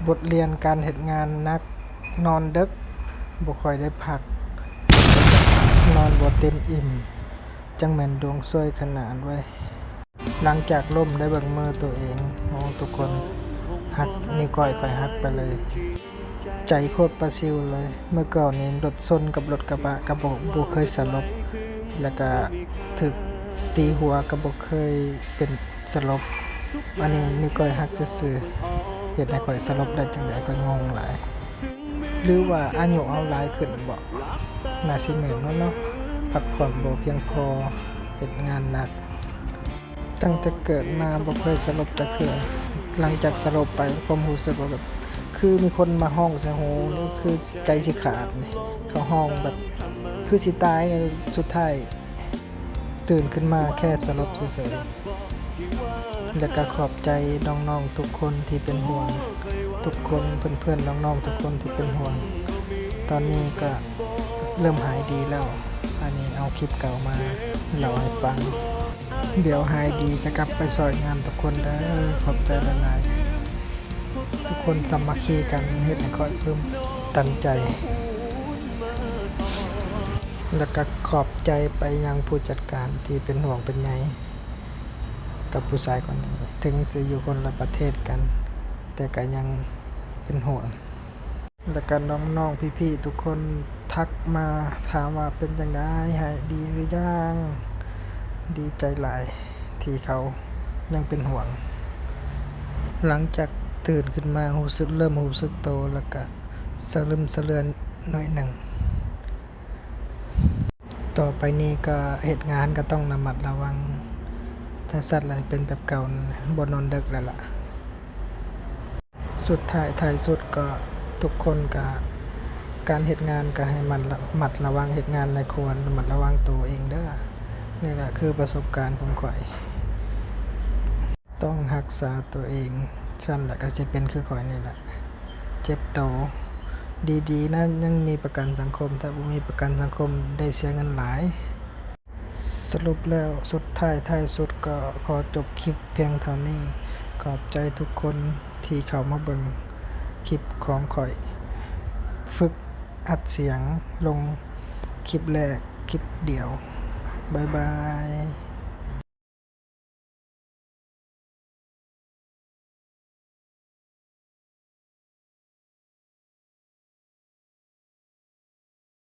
ບົດຮຽນການເຮັດງານໜັກ, ນອນເດິກ, ບໍ່ຄ່ອຍໄດ້ພັກ, ນອນບໍ່ເຕັມອີ່ມ, ຈັ່ງແມ່ນດວງຊວຍຂະໜາດເວີຍ. ຫຼັງຈາກລົ້ມໄດ້ເບິ່ງມືໂຕເອງ, ໂອ້ ທຸກຄົນ, ຫັກ, ນິ້ວກ້ອຍຂ້ອຍຫັກໄປເລີຍ. ໃຈໂຄດປາຊິວເລີຍ. ເມື່ອກ່ອນນີ້ລົດຊົນກັບລົດກະບະກໍບໍ່, ບໍ່ເຄີຍສະຫຼົບ, ແລ້ວກະຖືກຕີຫົວກໍບໍ່ເຄີຍເປັນສະຫຼົບ. ອັນນີ້ນິ້ວກ້ອຍຫັກຊື່ໆ, ເຮັດໃຫ້ຂ້ອຍສະຫຼົບໄດ້ຈັ່ງໃດ, ຂ້ອຍງົງຫຼາຍ. ຫຼືວ່າອາຍຸເຮົາຫຼາຍຂຶ້ນບໍ? ໜ້າຊິແມ່ນເນາະ, ພັກຜ່ອນບໍ່ພຽງພໍ, ເຮັດງານໜັກ. ຕັ້ງແຕ່ເກີດມາບໍ່ເຄີຍສະຫຼົບຈັກເທື່ອ. ຫຼັງຈາກສະຫຼົບໄປ, ຄວາມຮູ້ສຶກວ່າແບບ ຄືມີຄົນມາຮ້ອງໃສ່ຫູ, ຄືໃຈຊິຂາດ. ເຂົາຮ້ອງແບບ ຄືຊິຕາຍ, ສຸດທ້າຍຕື່ນຂຶ້ນມາແຄ່ສະຫຼົບເສີຍໆ. ແລ້ວກໍຂອບໃຈນ້ອງໆທຸກຄົນທີ່ເປັນຫ່ວງ, ທຸກຄົນ, ເພື່ອນໆນ້ອງໆທຸກຄົນທີ່ເປັນຫ່ວງ. ຕອນນີ້ກໍເລີ່ມຫາຍດີແລ້ວ. ອັນນີ້ເອົາຄລິບເກົ່າມາເລົ່າໃຫ້ຟັງ. ດຽວຫາຍດີຈະກັບໄປຊ່ອຍງານທຸກຄົນເດີ. ຂອບໃຈຫຼາຍໆ. ທຸກຄົນສາມັກຄີກັນເຮັດໃຫ້ຂ້ອຍປຶ້ມຕັນໃຈ. ແລ້ວກໍຂອບໃຈໄປຍັງຜູ້ຈັດການທີ່ເປັນຫ່ວງເປັນໃຍກັບຜູ້ຊາຍຄົນນີ້. ເຖິງຈະຢູ່ຄົນລະປະເທດກັນ, ແຕ່ກໍຍັງເປັນຫ່ວງ. ແລ້ວກໍນ້ອງໆ ພີ່ໆ ທຸກຄົນທັກມາຖາມວ່າເປັນຈັ່ງໃດ, ຫາຍດີຫຼືຍັງ? ດີໃຈຫຼາຍທີ່ເຂົາຍັງເປັນຫ່ວງ. ຫຼັງຈາກຕື່ນຂຶ້ນມາ ຮູ້ສຶກ, ເລີ່ມຮູ້ສຶກໂຕ ແລ້ວກໍສະລຶມສະເຫຼືອນໜ້ອຍໜຶ່ງ. ຕໍ່ໄປນີ້ກໍເຮັດງານກໍຕ້ອງລະມັດລະວັງ. ຖ້າຊັ້ນລະເປັນແບບເກົ່າ, ບໍ່ນອນເດິກແລ້ວລະ. ສຸດທ້າຍທ້າຍສຸດກໍທຸກຄົນກໍ ການເຮັດງານກໍໃຫ້ມັນລະມັດລະວັງເຮັດງານໃນຄົວ, ລະມັດລະວັງໂຕເອງເດີ. ນີ້ແຫຼະຄືປະສົບການຂອງຂ້ອຍ. ຕ້ອງຮັກສາໂຕເອງ, ຊັ້ນລະກໍຊິເປັນຄືຂ້ອຍນີ້ລະ. ເຈັບໂຕ, ດີໆນະ ຍັງມີປະກັນສັງຄົມ, ຖ້າບໍ່ມີປະກັນສັງຄົມໄດ້ເສຍເງິນຫຼາຍ. ສະຫຼຸບແລ້ວ ສຸດທ້າຍທ້າຍສຸດກໍຂໍຈົບຄລິບພຽງເທົ່ານີ້. ຂອບໃຈທຸກຄົນທີ່ເຂົ້າມາເບິ່ງຄລິບຂອງຂ້ອຍ. ຝຶກອັດສຽງລົງຄລິບແລກ, ຄລິບດຽວ. ບາຍບາຍ.